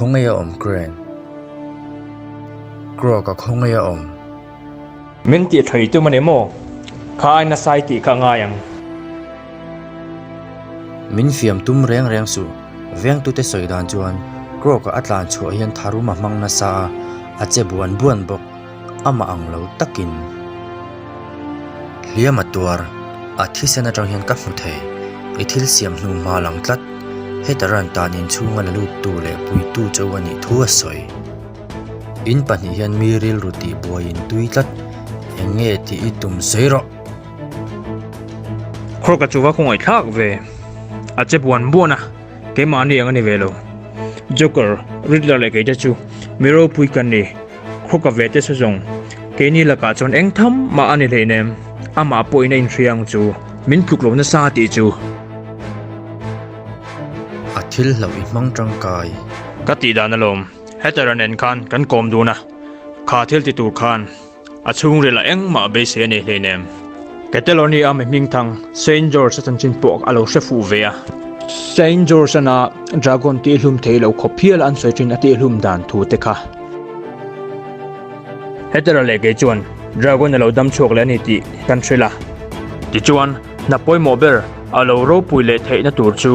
Khawngaih a awm Crane. Croc a khawngaih a awm. Min tih tha i tum a ni maw? Kha ai nasa i tih kha a ngai ang. Min fiam tum reng reng suh. Vengtute sawi dan chuan Croc-a a tlan chhuah hian tharum a hmang nasa a, a che buan buan bawk. Amah ang lo takin. Hliam a tuar, a thisen atang hian ka hmu thei. I thil siam hnu hma lang tlat. Heta ran tan inchhunga la luttu leh puitu cheu a nih thu a sawi. In pahnih hian mi rilru tih buai in tui tlat, eng nge tih i tum sawi rawh. Khawr ka chu va khawngaih thlak ve, a che buan buan a, keimahni ang a ni ve lo. Joker, Riddler leh keite chu mi ropui kan ni, khaw ka ve te saw zawng, keini lakah chuan eng tham mah a ni hleinem, amah pawhin a inhria ang chu, min tluk lo nasa tih chu. A thil hlauh i hmang tangkai. Ka tih dan alawm. Heather-a nen khan kan kawm dun a, kha thil ti tur khan a chhungrilah engmah beisei a nei hleinem. Catalonia mi hmingthang Saint George-a chanchin pawh a lo hre fuh ve a. Saint George-ana dragon tihhlum thei lo khawp hial an sawi thin a tihhlum dan thu te kha. Heather-a leh kei chuan dragon a lo dam chhuak leh a ni tih kan hrilh a. Tichuan, hna pawimawh ber A lo ropui leh theihna tur chu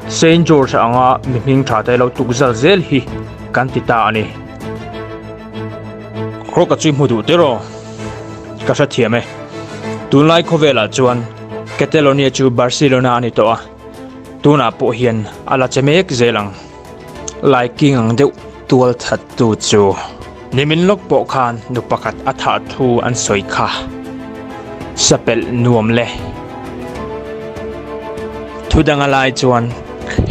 Saint George anga mi hming tha te lo tuk zal zel hi kan ti ta a ni. Croc-a chu i hmu duh teh rawh. Ka hrethiam e. Tunlai khawvelah chuan Catalonia chu Barcelona a ni tawh a, tunah pawh hian a la che mek zel ang. Laiking ang deuh tual thattu chu nimin lawk pawh khan nu pakhat a thah thu an sawi kha. Sapelh nuam le. Thudanga lai chuan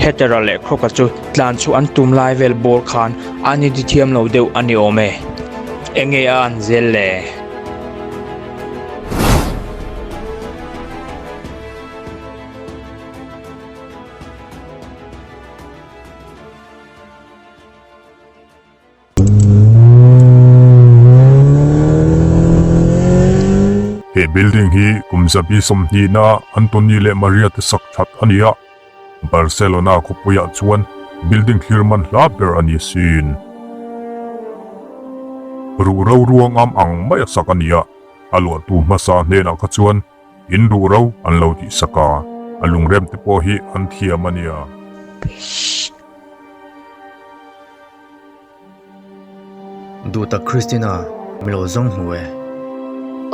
Heather-a leh Croc-a chu tlan chhuah an tum lai vel bawr khan an inti thiam lo deuh a ni awm e. Enge a an zel le? He building hi kum zabi sawmhnihna Antony leh Maria te sak that a ni a, Barcelona khawpuiah chuan building thlir man hla ber a ni sin. Ruhro ruangam ang mai a sak a ni a, a luahtu hmasa hnenah kha chuan In duh ro an lo tih sak a, a lungrem te pawh hi an thiam a nia. Duhtak Christina, mi lo zawng hmu e.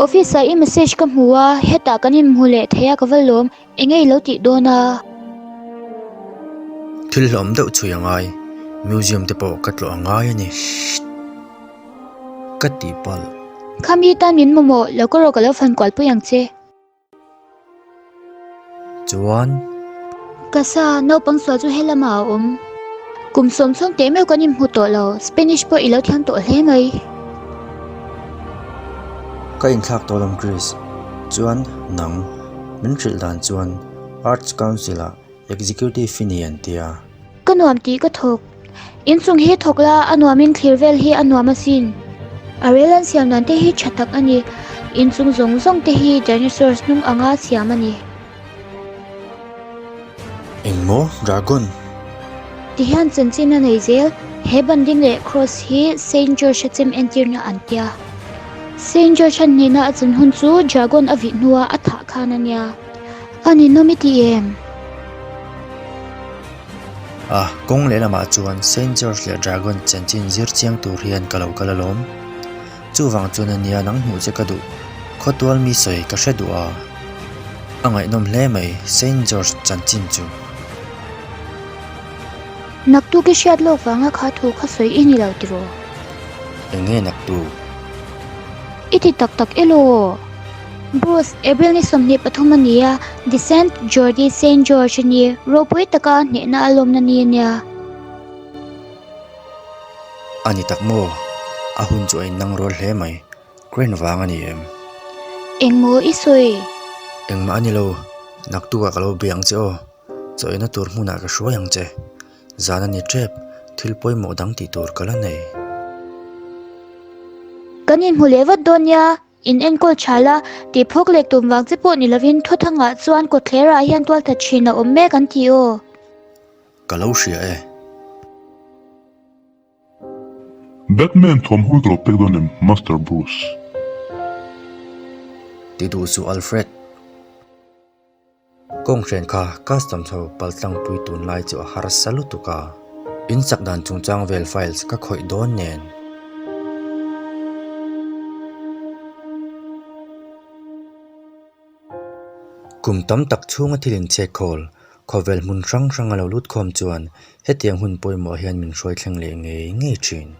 Office ah i message ka hmu a, hetah kan inhmu leh thei a ka va lawm, enge i lo tih dawn a? Thil hlawm deuh chhui a ngai, museum te pawh ka tlawh a ngai a ni. Ka tihpalh. Khami tan min mamawh lo ka rawh ka lo fan kual pui ang che. Chuan. Ka sa, naupang sual chu helamah a awm. Kum sawm chhung teh meuh kan inhmu tawh lo, Spanish pawh i lo thiam tawh hle mai. Ka inthlak tawh lawm Chris. Chuan, nang, min hrilh dan chuan Arts Council-ah Executive i ni an tia. Ka nuam tih ka thawk. Inchung hi thawk la, a nuamin thlir vel hi a nuam asin. A rel an siam dan te hi tha tak a ni. Inchung zawng zawng te hi dinosaurs hnung anga siam a ni. Engmaw? Dragon? Ti hian chanchin a nei zel. He banding leh cross hi Saint George-a chem entirna an tia. Saint George-a hnena a chan hun chu dragon a vih hnua a thah khan a nia. A ninawm i ti em? A, kawng lehlamah chuan Saint George leh Dragon chanchin zir chiang tur hian ka lo kal alawm. Chuvang chuan a nia nang hmuh che ka duh. Khawtual mi sawi ka hre duh a. A ngaihnawm hle mai Saint George chanchin chu. Naktuk i hriat lawk vanga kha thu kha sawi i ni lo tiraw? Eng nge naktuk? I ti tak tak elaw? Bruce, April ni 23 a ni a, Descent Geordie Saint George a ni, ropui taka hnehna a lawmna ni a nia. A ni tak maw? A hun chu a innang rual hle mai. Crane vang a ni em? Engmaw i sawi? Engmah a ni lo, naktukah ka lo bia ang che aw. Chaw eina tur hmunah ka hruai ang che. Zan a ni tep, thil pawimawh dang tih tur ka la nei. Kan inhmu leh vat dawn nia. In enkawl tha la, tih phawk leh tum vang che pawh ni lovin Thuthangah chuan kawtthlerah hian tualthat thin a awm mek an ti aw. Ka lo hria e. Batman thuamhawi ka lo pek dawn em, Master Bruce? Ti duh suh Alfred. Kawnghren kha customs ho paltlangpui tunlai chu a harsa lutuk a, in sak dan chungchang vel files ka khawih dawn nen. Kum tam tak chhunga thil inchhek khawl, khawvel hmun hrang hrang a lo lut khawm chuan hetiang hun pawimawh hian min hruai thleng leh ngei ngei thin.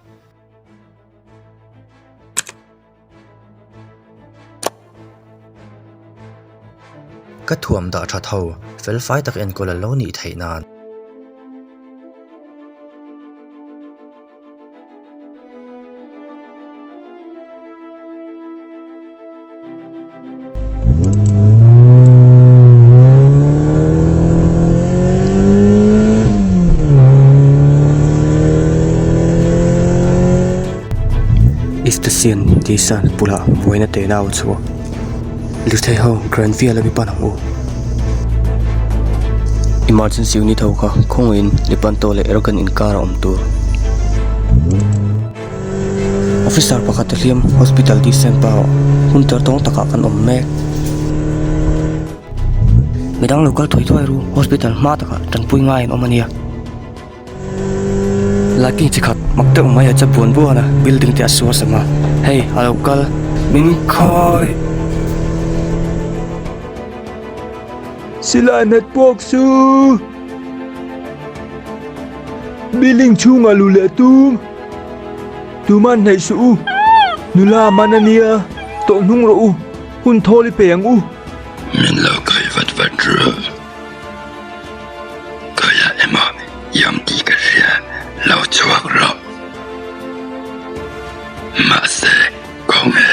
Ka thuam dah that ho, felfai tak enkawl a lo nih theih nan. Eastasian Tihsan bulah buaina tehna a chhuak. Lirthei ho Grand Via lami pan ang u. Emergency unit ho kha khawngaihin Lepanto leh Erdogan inkar a awm tur. Officer pakhat a hliam Hospital di Saint Pau hmun tar tawng takah kan awm mek. Midang lo kal thuai thuai ru Hospital hma takah tanpui ngai an awm a nia. Lighting chi khat mak deuh mai a che buan buan a building te a suar sam a hei a lo kal min khawi. Silai hmet puak chu building chhungah luh leh tum tuman hnaih suh u nula man a nia tawh hnung rawh u hun thawl i pe ang u. Min lo kai vat vat ru. Khawiah emaw i awm tih ka hria, lo chhuak rawh. Mahse, khawnge?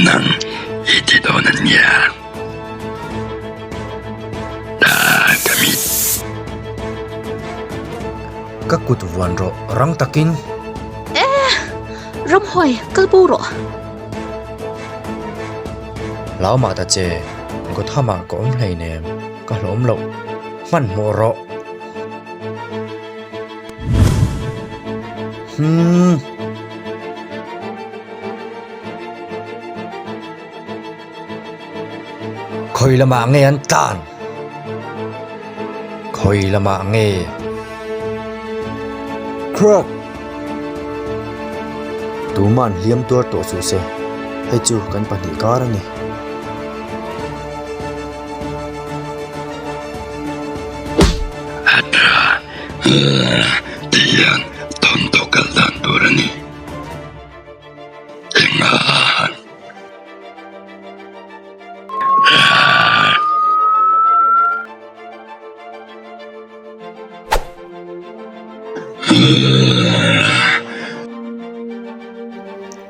Nang i ti dawn a nia. Ta ka mit. Ka kut vuan rawh rang takin. Eh! Ramhuai, kal bo rawh. Hlau mah ta che, Gotham-ah ka awm hleinem, ka hlawm loh. Hmanhmawh rawh. Hmm. Khawi lamah nge an tlan? Khawi lamah nge? Croc! Tuma'n hliam tuar tawh suh se, hei chu kan pahnih kar a ni. A tha, ti hian thawnthaw kal dan tur a ni. Engah?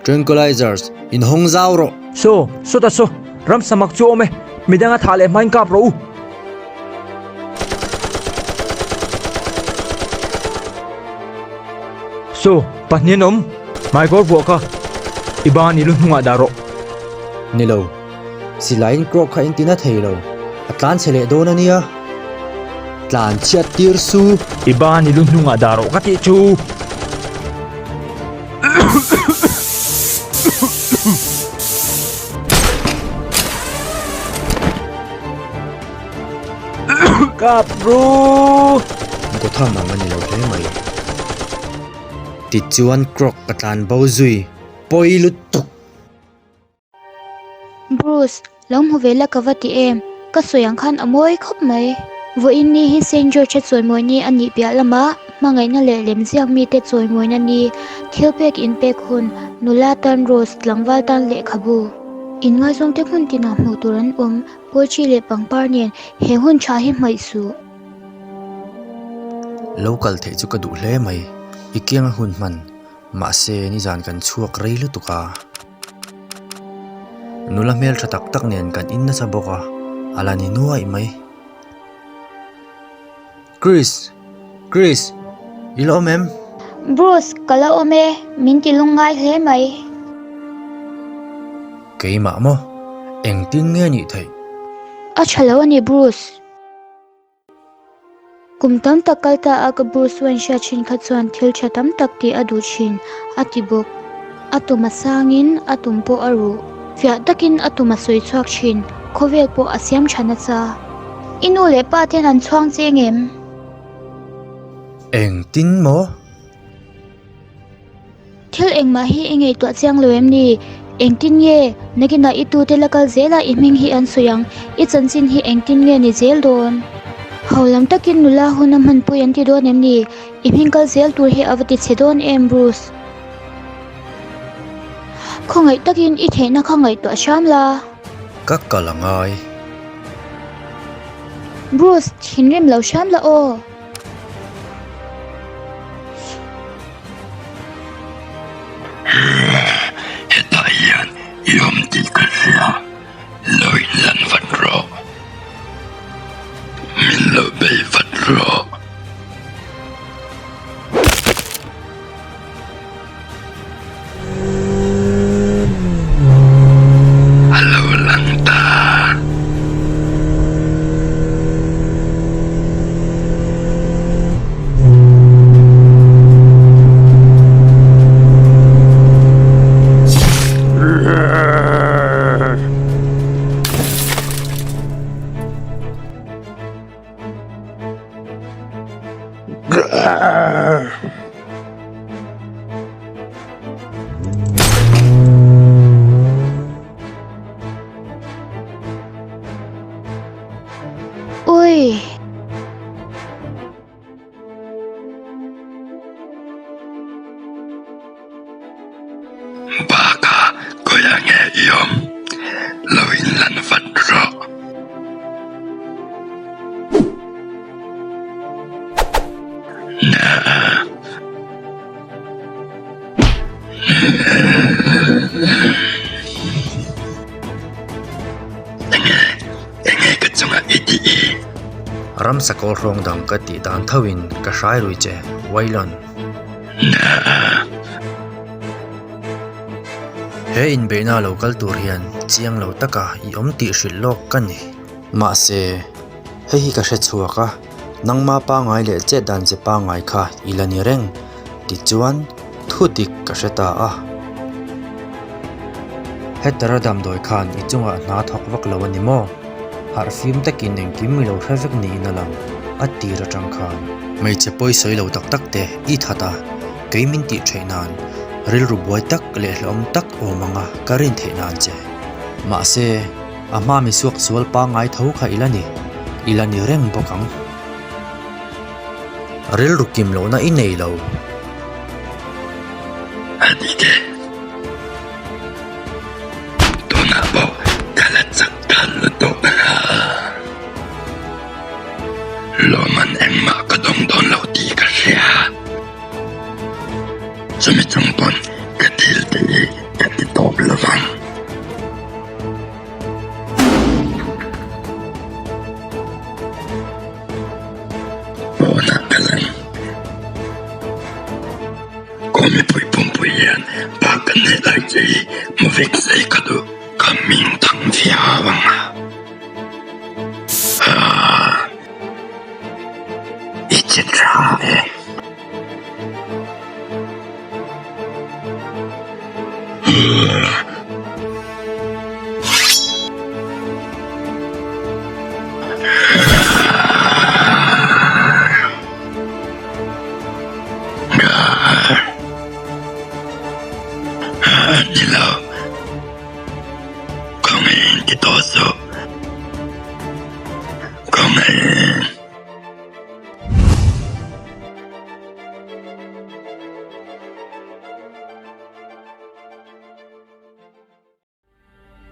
Tranquilizers, in hawng zau rawh. Saw, sawta saw, ramsa mak chu awm e, midang a thah leh hmain kap rawh u. Saw, pahnih an awm. Hmaikawr vuah kha i ban i lu hnungah dah rawh. Ni lo, silaiin Croc kha in tina thei lo, a tlan chhe leh dawn a nia. Tlan chhiat tir su. I ban i lu hnungah dah rawh ka tih chu. Kap ru! Gotham ang a ni lo hle mai. Tichuan Croc ka tlan bo zui pawi lutuk. Bruce, lo hmu ve la ka va ti em? Ka sawi ang khan a mawi khawp mai. Vawiin ni hi Saint George-a chawimawi ni a nih piah lamah hmangaihna leh lemziak mite chawimawina ni, thilpek inpek hun, nula tan rose, tlangval tan lehkhabu. Inngaizawngte hmun tinah hmuh tur an awm, poetry leh pangpar nen he hun tha hi hmaih suh. Lo kal theih chu ka duh hle mai, i kianga hun hman, mahse nizan kan chhuak rei lutuk a. Nula hmeltha tak tak nen kan in nasa bawk a, a la ni nuaih mai. Chris! Chris! I la awm em? Bruce, ka la awm e, min ti lungngai hle mai. Keimah maw? Engtin nge nih theih? A tha lo a ni Bruce. Kum tam tak kal ta a ka Bruce Wayne hriat thin kha chuan thil tha tam tak tih a duh thin, a ti bawk. A tum a sangin a tum pawh a ruh. Fiah takin a tum a sawi chhuak thin, khawvel pawh a siam tha nasa. I nu leh pa ten an chhuang che ngem? Engtin maw? Thil engmah hi i ngaihtuah chiang lo em ni? Engtin nge nakinah i tute la kal zela i hming hi an sawi ang? I chanchin hi engtin nge ni zel dawn? Ho lam takin nula hun a hmanpui an ti dawn em ni? I hming kal zel tur hi a va ti chhe dawn em Bruce? Khawngaih takin i theihna kha ngaihtuah hram la. Ka kal a ngai. Bruce, thinrim lo hram la aw. Hetah hian i awm tih ka hria, lo inlan vat rawh. Min lo bei vat rawh. A lo lang ta. Ui! Bakah khawiah nge i awm? Lo inlan vat rawh. Enge, enge ka chungah i tih i? Ramsa kawl hrawng dang ka tih dan thoin ka hrai rui che, Waylon. He inbeihna lo kal tur hian chiang lo taka i awm tih hrilh lawk ka ni. Mahse, hei hi ka hre chhuak a, nangma pangngai leh chet dan che pangngai kha i la ni reng. Tichuan, thu dik ka hre ta a. Hetara damdawi khan i chungah hna thawk vak lo a ni maw? Harh fim takin engkim i lo hre vek niin a lang, a tir atang khan. Hmeichhe pawi sawi lo tak tak te i that a, kei min tih theih nan rilru buai tak leh hlauhawm tak awm anga ka rin theih nan che. Mahse, a hma mi suak sual pangngai tho kha i la ni, i la ni reng bawk ang. Rilru kim lohna i nei lo. A dik e. Tunah pawh ka la chak thal lutuk a. Lawman engmah ka dawng dawn lo tih ka hria. Chumi chung pawn ka thil te hi ka ti tawp lo vang. Pawnah ka lang. Kaw mipui pumpui hian pa kan neih lai che hi hmu vek se ka duh. Ka hming thang viau ang a. Haa. I che tha e.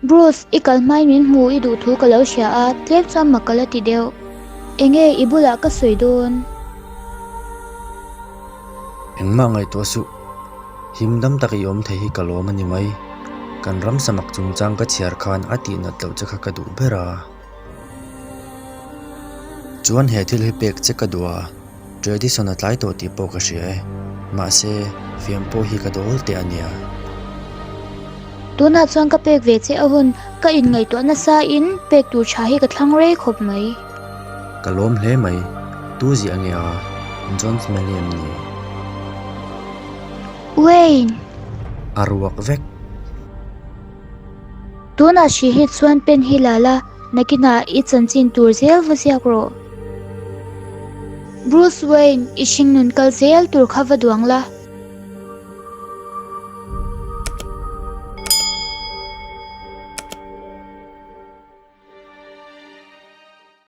Bruce, i kal hmain min hmu i duh thu ka lo hria a, tlem chuan mak ka la ti deuh. Enge i bulah ka sawi dawn? Engmah ngaihtuah suh. Him dam tak i awm thei hi ka lawm a ni mai. Kan ram samak chungchang ka chhiar khan a tihnat loh che kha ka duh ber a. Chuan he thil hi pek che ka duh a. Tradition a tlai tawh tih pawh ka hria e. Mahse, fiam pawh hi ka dawl teh a nia. Tunah chuan ka pek ve che a hun, ka inngaihtuah nasa in pek tur tha hi ka thlang rei khawp mai. Ka lawm hle mai. Tu ziah nge a? John Smelly em ni? Wayne! A ruak vek. Tunah hri hi chuan pen hi la la, nakinah i chanchin tur zel va ziak rawh. Bruce Wayne, i hringnun kal zel tur kha va duang la.